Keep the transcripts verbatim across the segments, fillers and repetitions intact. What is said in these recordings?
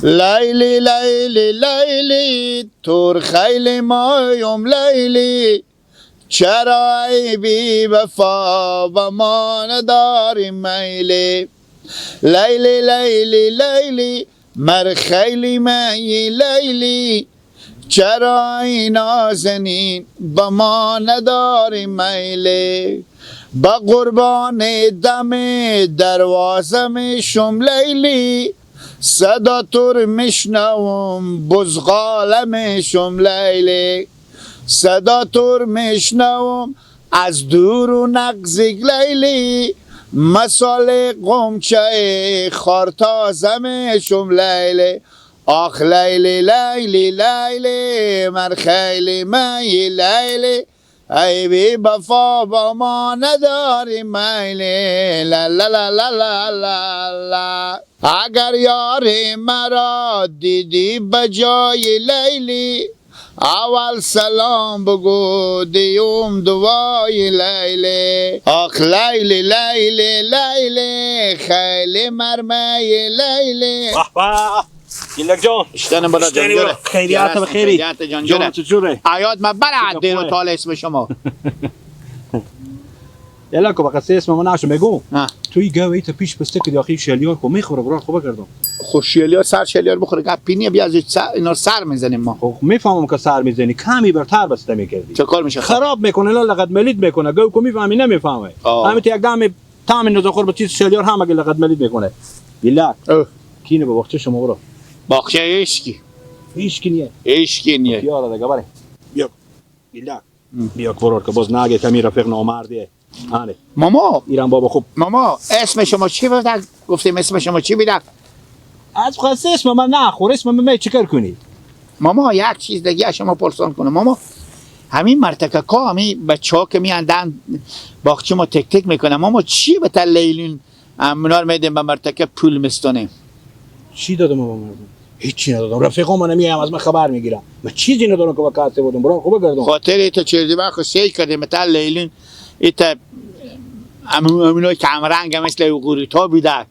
لیلی، لیلی، لیلی، تور خیلی مایم لیلی، چرا ای بی وفا به ما نداری میلی؟ لیلی، لیلی، لیلی، مر خیلی مئی لیلی، چرا ای نازنین به ما نداری میلی؟ به قربان دم دروازه میشم لیلی، صدا تور میشنوم بزغاله میشم لیلی، صدا تور میشنوم از دور و نغزیک لیلی، مثال غنچه خار تازه میشم لیلی. آخ لیلی، لیلی، لیلی، مر خیلی مئی لیلی، ای بی وفا با ما نداری میلی. لا، لا، لا. اگر یار مرا دیدی بجای لیلی، اول سلام بگو، دیوم دعای لیلی. آخ لیلی، لیلی، لیلی، خیلی مر مئی لیلی. به به. گیلک جان. اشتنم بالا اشتنی جان بالا. جره. خیریت جرس، بخیری. خیریت جان جان جره. تو جوره؟ حیات ما بله چطور دیر و خوبه؟ تال اسم شما. یلا کو بقصه اسم من نشو میگو. ها. توی گوی تو پیش بسته که داخل شلیار کو میخوره برار خوبه کردم. خو شلیار، سر شلیار بخوره، گپ پینیه، بیا از سر، اینا رو سر می‌زنیم ما. خب می‌فهمم که سر می‌زنی، کمی برتر بسته می‌کردی. چه کار می‌شه؟ خراب می‌کنه، لا لقد ملید می‌کنه، گو کو می‌فهمی نمی‌فهمه. آه. همین تو یک دم تام نزاخور به چیز شلیار هم اگه لقد ملید می‌کنه. بیلا. اوه. کینه به باغچه شما برو. باغچه هیچکی. هیچکی نیه. هیچکی نیه. یارا دیگه بره. بیا. بیلا. ام. بیا کورور که باز نگه کمی رفیق نامردیه. آره. ماما. ایران بابا خوب. ماما، اسم شما چی بود؟ گفتیم اسم شما چی بود؟ از خواست اسم من نه، خور اسم من چیکار کنی؟ ماما، یک چیز دیگه شما پرسان کنم. ماما، همین مرتکه کا، همین بچه ها که میاندن باغچه ما تک تک می‌کنه. ماما، چی به تا لیلون امونا رو می‌دیم به مرتکه پول می‌ستونیم؟ چی دادم به مردم؟ هیچی ندادم. رفیقا من میایم از من خبر می‌گیرم. من چیزی ندارم که به کسی بدم. برار خوبه گردم. خاطر ایتا چردی وقت سی کردیم تا لیلون ایتا امو-، امونای کمرنگ مثل او غوریتا بیده.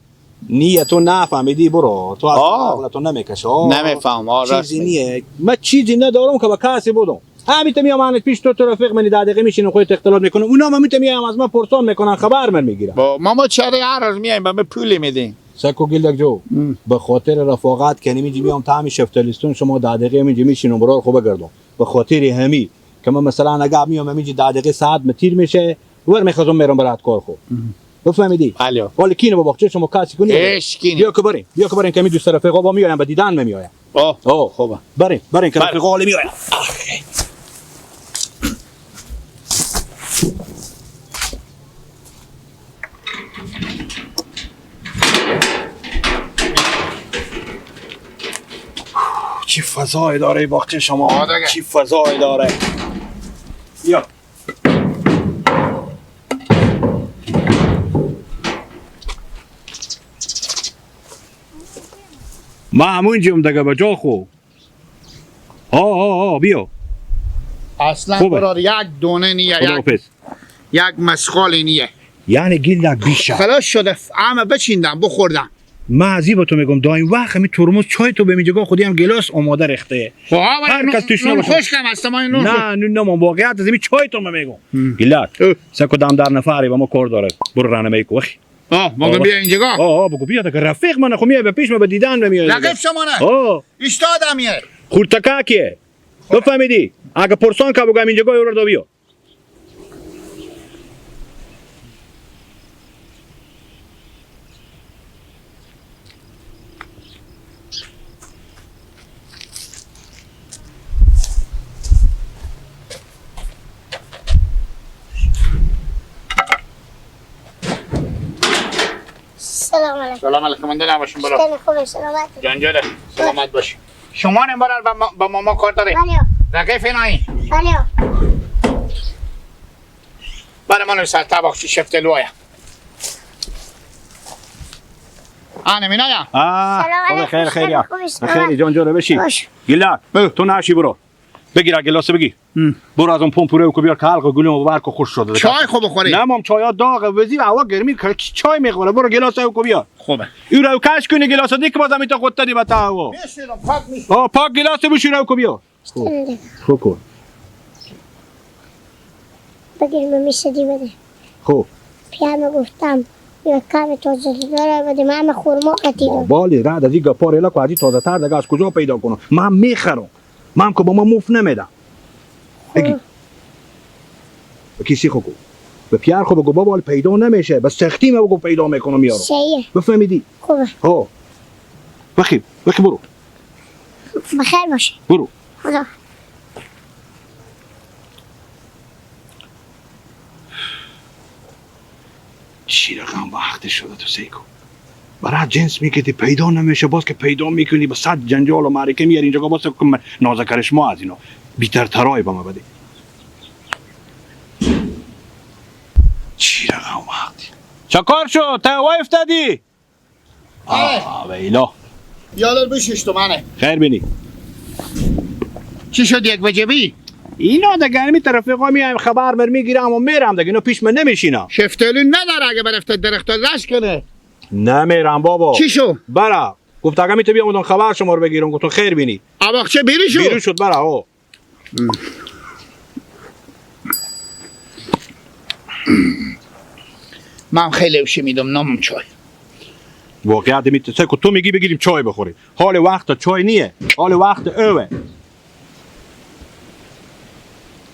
نیه تو نفهمیدی برو. تو اصلاً آه. عقلتو نمی‌کشه. آه. نمی‌فهم. آه، راست چیزی می‌گی. نیه. من چیزی ندارم که به کسی بدم. همیته میام من پیش تو، تو رفیق منی، ده دقیقه میشینم خودت اختلاط می‌کنم. اونا هم همیته میام از من پرسان می‌کنن، خبر من می‌گیرن. با ماما چره هر روز میایم به من پول می‌دین؟ سکو گیلک جو، ام. به خاطر رفاقت که نمی‌جی میام تا همین شفتلیستون شما ده دقیقه می‌جی میشینم برار خوبه گردم. به خاطر همی که من مثلاً اگه میام همیجی ده دقیقه ساعت متیر می‌شه، ور می‌خوازم میرم برات کار خو. ام. بفهمیدی؟ بله. ولی کینه با باغچه شما کسی کنی؟ هیچ کینه. بیا که بریم، بیا که بریم که می دوست رفیقا با میایم، به دیدن میایم. آه. آه. خوبه. بریم، بریم که بله. رفیقا حالی میایم. چی فضایی داره این باغچه شما؟ آه، دیگه. چی فضایی داره؟ بیا. ما همونجیم دیگه، به جا خو. آه، آه، آه، بیا. اصلاً خوبه. برار یک دونه نیه، یک، خداحافظ. یک مسخالی نیه. یعنی گیلک بیشه. خلاص شده، همه بچیندم، بخوردم. من ازی به تو می‌گم، دایم وقت همی ترمز چای تو به می جگا خودی هم گلاس آماده ریخته. خب، ها، هر نون، کس توش نون نباشه. خشکم هست، ما این نون نه، خشک. نون نمان، واقعیت از همی چای تو من می‌گم. هم. گیلک، اوه. سه کدام در نفری با ما کار داره. برو رانمایی کو، بخی. آه، ما آه، بیا اینجا. آه، آه، بگو بیا، تا که رفیق من، خو میای به پیش ما به دیدن نمیای. رقیب شما نه؟ آه. ایشتا آدمیه. خورتکاکیه. بفهمیدی؟ اگه پرسان که بگم اینجا گوی ورد بیا. سلام علیکم. سلام علیکم. من دلم باشم، برو. شکر، خوبه، سلامت. جان جانه. سلامت باشی. شما نه برار با ما-، با ماما کار داره؟ بله. رقیف اینایی؟ بله. بله، من سر طبق چی شفت لوایا. آنه مینایا. آه، سلام خوبه، علیکم، خیر، خیر، شکر، یا. خوبه، سلامت. خیری، جان جوره بشی. باش. گیلک، بله. تو ناشی برو. بگیر، آ گیلاسه بگیر. هم. برو از اون پمپ رو کو بیار که حلق گلوم و برق خوش شده. چای خو بخوری. نه مام، چایا داغه، وزی هوا گرمی که کی چای میخوره؟ برو گیلاسه کو بیار. خوبه. او رو کش کنی گیلاسه دی که بازم ایتا خود تدی بتا هوا. می‌شیرم، پاک می‌شیرم. آه، پاک گیلاسه بشور کو بیار. خب. خب کن. بگیر، من می‌شه دی بده. خب. پیامه گفتم، یک کم تازه داره بده، من همه خورما قطی دارم. بالی، رد از این گپا ریلا که از این تازه تر دیگه از کجا پیدا کنم؟ من می‌خرم. من که با من مفت نمیدم. خب. بگی. به کسی خو کو. به پیار خو بگو، بابا، حال پیدا نمیشه. به سختی من بگو پیدا می‌کنم، یارو. صحیحه. بفهمیدی؟ خوبه. ها. بخی، بخی برو. بخیر باشه. برو. خدا. چی رقم وقت شده تو سیکو؟ برای جنس می‌گردی پیدا نمیشه، باز که پیدا می‌کنی به صد جنجال و معرکه میاری اینجا، باز که من نازه کرش ما از اینا بیتر ترای به ما بده. چی رقم وقتی؟ چه کار شد؟ تا وای افتادی؟ آه. آه، ویلا. یادت بشش تو منه. خیر بینی. چی شد، یک بجه بی؟ اینا دگه همی طرف قومی هم خبر مر می‌گیرم و میرم دگه، اینا پیش من نمیشینا. شفتلو نداره اگه برفته درخت رش کنه. نمیرم بابا. چی شو؟ برا. گفت اگه می تو بیام خبر شما رو بگیرم، گفتم خیر بینی. آ باغچه بیرو شو؟ بیرو شد، برا، او. من خیلی وشی میدم نامم چای. واقعیت می تو، سه کو تو میگی بگیریم چای بخوریم. حال وقت چای نیه. حال وقت اوه.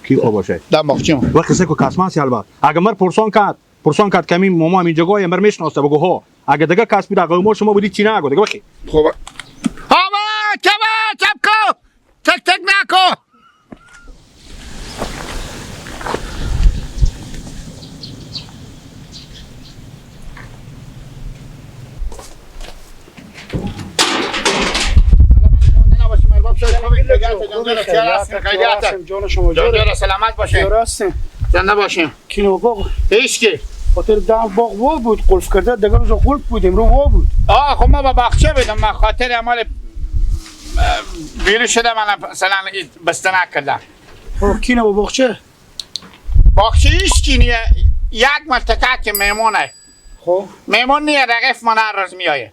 کی خوب باشه؟ دم باغچیم. وقت سه کو کسماسی البته. اگه مر پرسان کرد، پرسان کرد کمی ماما همین جگاهی مر میشناسه، بگو ها. اگه دیگه کس بود، اگه ما شما بودید چی نگو دیگه، بخی. خوبه. آبا، چپ، چپ کو. تک تک نکو. جان شما جان. جان سلامت باشین. جان باشین. کینه باغ. هیچ کی. خاطر دم باغ وا بود، قلف کرده، دگه روز قلف بود، امرو وا بود. آه، خب ما با باغچه بدم، من خاطر عمل، اه، بیرو شده، من مثلاً ای بسته نکردم. خب، کینه با باغچه؟ باغچه هیچ کی نیه، یک ملتکه که میمونه. خب. میمون نیه، رقیف من هر روز میایه.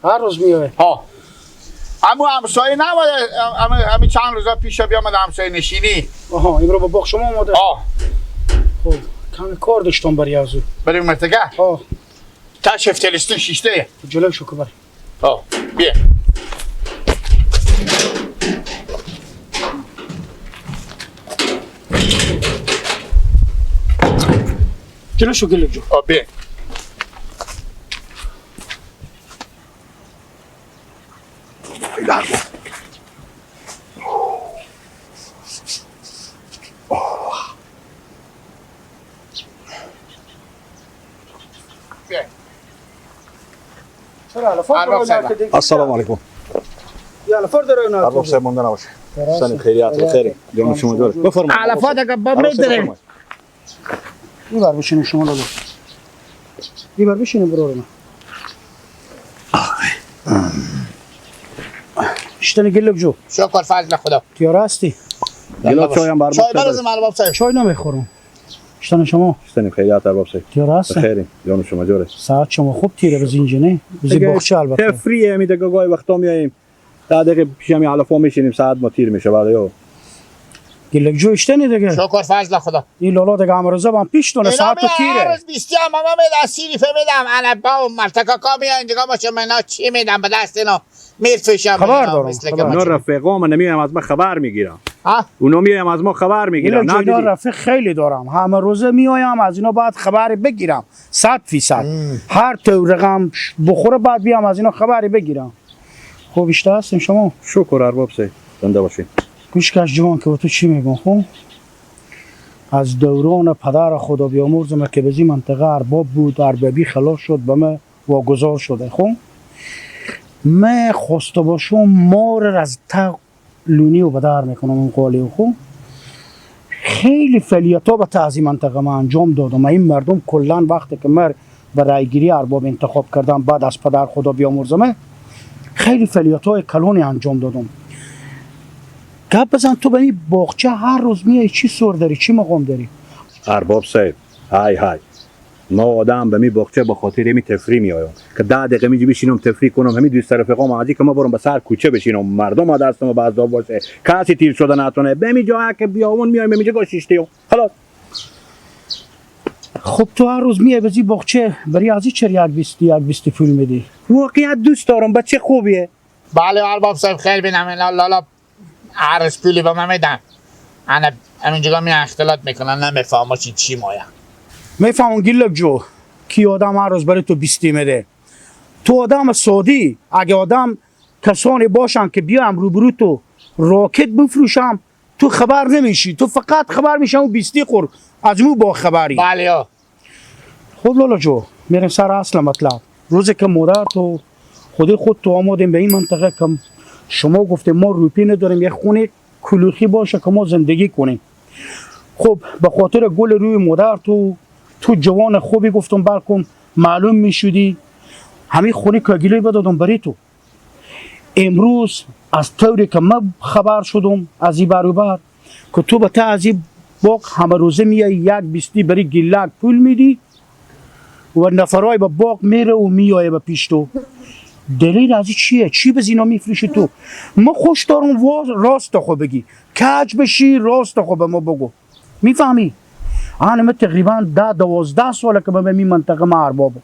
هر روز میایه؟ ها. امو همسایه نامده، ام-، ام-، امی چند روزا پیش بیامده همسایه نشینی. آها، امرو به باغ شما آمده؟ ها. خب، کمی کار داشتم بری ازو. بری مرتگه؟ ها. تا شفتلستون شیشته. جلو شو که بری. ها، بیا. جلو شو گلک جو. ها، بیا. چرا علفا برای نکردی؟ السلام علیکم. یا علفا در نکردی؟ ارباب صاحب، مونده نباشه. سلام، خیریت، خیری. جان شما جوره. بفرمایید. علفا دیگه باب ارباب صاحب، می‌داره. بفرمایید. ای بر بشینیم شما لالو. ای بر بشینیم برو رو من. اشتنی گلک جو. شکر فضل خدا. تیار هستی؟ گلاس چای هم بر چای ما بریز. من باب صاحب. چای نمیخورم. اشتن شما. اشتنی خیریت ارباب صاحب. تیار هستی؟ خیریم. جان شما جوره. ساعت شما خوب تیره بزین جنه. بزی دیگه باغچه البته. تفریح همی دیگه گاهی وقتا میاییم. ده دقیقه پیش همی علفا میشینیم، ساعت ما تیر می‌شه، بله، یا. گلک جو اشتنی دیگه. شکر فضل خدا. این لالا دیگه امروزه با پیش دونه، اینا ساعت می تیره. هر روز بیستی هم، هم می‌دن، سیری فه می‌دن، انا با اون مرتکا کا میان دیگه باشه، من اینا چی می‌دن به دست اینا؟ می‌فروشم خبر اینا، دارم، مثل که خبر. اونا رفقا من نمیایم از ما خبر می‌گیرم. ها؟ اونا میایم از ما خبر می‌گیرم، گلک جو، اینا نمی‌دی؟ رفیق خیلی دارم، همه روزه میایم از اینا باید خبر بگیرم، صد فیصد. هر تو رقم ش-، بخوره بعد بیام از اینا خبری بگیرم. خب، اشته هستیم شما. شکر ارباب صاحب. زنده باشین. گوش کش جوان که به تو چی می‌گم، خب؟ از دوران پدر خدا بیامرزم که به زی منطقه ارباب بود، اربابی خلاص شد، به من واگذار شده، خب؟ من خواسته باشم مار از تا لونی و بدر می‌کنم اون قالی و خب. خیلی فعالیت‌ها به تحت منطقه ما انجام دادم. این مردم کلاً وقتی که مر به رایگیری ارباب انتخاب کردم، بعد از پدر خدا بیامرزمه، خیلی فعالیت‌های کلانی انجام دادم. گپ بزن، تو به می باغچه هر روز میای، چی سور داری، چی مقام داری؟ ارباب صاحب، های های، ما آدم به می باغچه به خاطر می تفریح میایم که ده دقیقه میجی بشینم تفریح کنم، همی دوست رفقام ازی که ما برم به سر کوچه بشینم، مردم ها دستم به عذاب باشه، کسی تیر شده نتونه، به می جا که بیاون میایم، به می جا شیشته خلاص. خب تو هر روز میای بزی باغچه، بری ازی چر یک بیستی، یک بیستی پول میدی؟ واقعیت دوست دارم، بچه خوبیه. بله، ارباب صاحب، خیر بینم. لالا، هر روز پولی به من می‌دن. انا همینجا می اختلاط می‌کنن، نمی‌فهمم چی، چی مایه. می‌فهمم گیلک جو، کی آدم هر روز برای تو بیستی می‌ده. تو آدم سادی، اگه آدم کسانی باشن که بیام روبرو تو راکت بفروشم، تو خبر نمیشی، تو فقط خبر می‌شم اون بیستی خور از مو با خبری. بله، آه. خب لالا جو، میریم سر اصل مطلب. روزی که مادر تو خودی خود تو آمدیم به این منطقه که شما گفتیم ما روپی نداریم، یه خونه کلوخی باشه که ما زندگی کنیم. خب به خاطر گل روی مادر تو، تو جوان خوبی گفتم بلکم معلوم می‌شدی. همین خونه کاگیلی بدادم بری تو. امروز از طوری که من خبر شدم از این برابر که تو به ته از این باغ همه روزه میای، یک بیستی بری گیلک پول میدی و نفرای به باغ میره و میایه به پیش تو. دلیل از این چیه؟ چی به زینا میفروشی تو؟ من خوش دارم وا-، راست خو بگی، کج بشی، راست خو به ما بگو. می‌فهمی؟ آن من تقریباً ده دوازده ساله که من به می منطقه ما اربابم.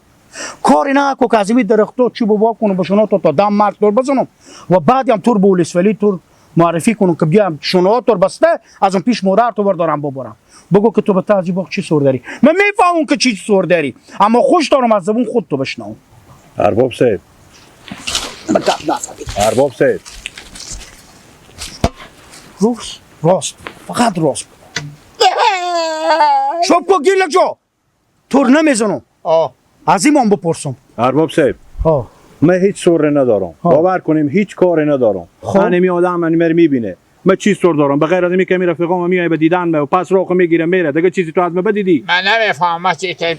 کاری نکو که از این درختا چوب وا کنم، به شما تو تا دم مرد تور بزنم و بعد هم تور به ولسوالی تور معرفی کنم که بیام شما تور بسته از اون پیش مادر تو بردارم ببرم. بگو که تو به تازی باغ چی سور داری؟ من می‌فهمم که چی سور داری، اما خوش دارم از زبون خود تو بشنوم. ارباب صاحب. به گپ نزدی. ارباب صاحب. راست، راست، فقط راست بگو. چوب کو گیلک جو. تور نمیزنم. آه. از این من بپرسم. ارباب صاحب. ها. من هیچ سوری ندارم. ها. باور کنیم هیچ کاری ندارم. خب. انمی آدم انمی رو می‌بینه. من چی سور دارم؟ به غیر از این که می رفیقام میای به دیدن و پس رو خو می‌گیره میره. دیگه چیزی تو از من بدیدی؟ من نمی‌فهمم چی که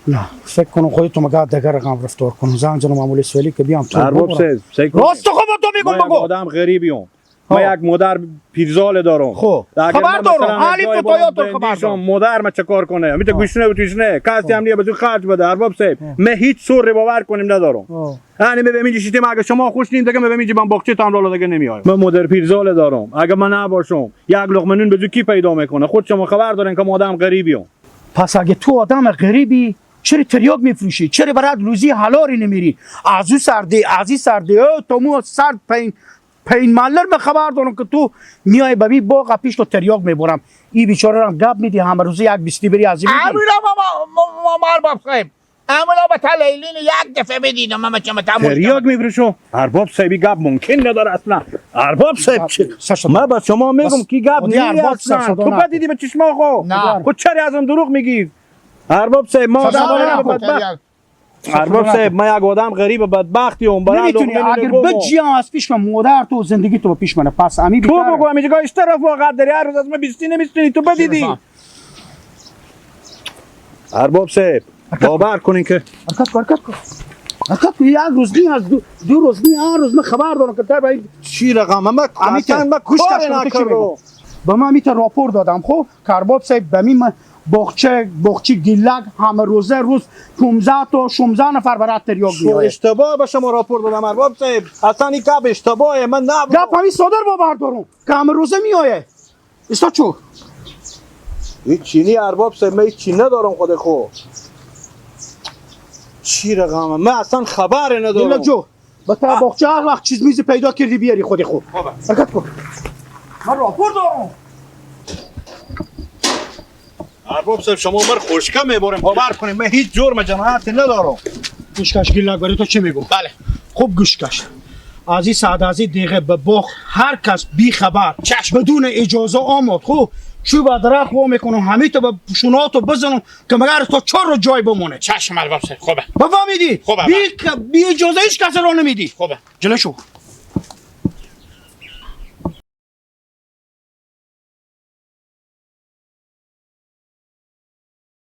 نه، فکر کنم خودی تو مگه دگه رقم رفتار کنم. زنگ زنم معمولی سولی که بیام تو ارباب ببرم. صاحب، سعی کن. راست خو با تو می‌گم، من یک بگو. آدم غریبیم. من ها. یک مادر پیرزال دارم. خب. اگر خبر من دارم. مثلاً حالی جای تو برم تو خبر بندیشم، دارم. مادر من چه کار کنه؟ می‌ته ها. گوشنه و توشنه. کسی ها. هم نیه به تو خرج بده، ارباب صاحب. ها. من هیچ سوری باور کنیم ندارم. ها. یعنی من به اینجا شیشتیم، اگه شما خوش نیم دیگه، من به اینجا من باغچه تام لالا دیگه نمیایم. من مادر پیرزال دارم. اگه من نباشم، یک لقمه نون به تو کی پیدا می‌کنه؟ خود شما خبر دارین که ما آدم غریبیم. پس اگه تو آدم غریبی، چرا تریاک می‌فروشی؟ چرا برات روزی حلالی نمیری؟ از او سردی، از این سردی، او تو مو سرد پین، پین ملر به خبر دارم که تو میای به می باغ پیش تو تریاک میبرم. ای بیچاره را گپ میدی، همه روزی یک بیستی بری از این می‌گی. امولا ما، ما، ما، ما، ارباب صاحب. امولا به تا لیلین یک دفعه بدیدم، من چم تا مشتم. تریاک می‌فروشو؟ ارباب صاحب، این گپ ممکن نداره اصلاً. ارباب صاحب، چه؟ سر صدا. من به شما می‌گم بس. که گپ خودی نیه ارباب اصلاً. سر صدا تو نکن. بدیدی به چشما خو. نه. خود چرا از اون دروغ می‌گی؟ ارباب صاحب، ما آدم غریب بدبخت. ارباب صاحب، ما یک آدم غریب بدبختی هم برای نمی‌تونی، لقمه نون اگر گم. بجی هم از پیش من مادر تو زندگی تو پیش منه. پس امی تو بیچاره بگو، امی جگاه اشتر رفاقت داری، هر روز از ما بیستی نمیستونی، تو بدیدی. ارباب صاحب، باور کنین که حرکت کن، حرکت کن. حرکت کن، یک روز نی از دو، دو روز نی، هر روز من خبر دارم که در به این چی رقم؟ من امی اصلاً من گوش کار کش کن که چی نکردم. می‌گم. به من می‌ته راپور دادم، خب؟ که ارباب صاحب، به می من باغچه، باغچه گیلک همه روزه روز پونزده تا شونزده نفر برات تریاک شو می‌آید. اشتباه به شما راپور دادم ارباب صاحب، اصلاً این گپ اشتباهه، من نه گپ همین صادر باور دارم که همه روزه می‌آید. ایستا چو؟ هیچ چی نی ارباب صاحب، من هیچ چی ندارم خود خو. چی رقمه؟ من اصلاً خبر ندارم. گیلک جو. به تا باغچه هر وقت چیز میزی پیدا کردی بیاری خودی خو. خوبه. حرکت کن. من راپور دارم. ارباب صاحب، شما مر خوشکه می‌بریم، باور کنیم، من هیچ جور من جنایتی ندارم. گوش کش گیلک، برای تو چی می‌گم؟ بله. خوب گوش کش. از این ساعت، از این دقیقه به باغ هر کس بی خبر، چشم. بدون اجازه آمد، خب، چوب درخت وا می‌کنم، همین تو به شوناتو بزنم که مگر تو چهار رو جای بمونه. چشم ارباب صاحب، خوبه. بفهمیدی؟ خوبه، بی بله. ک-، بی اجازه هیچ کس رو نمیدی. خوبه. جلو شو.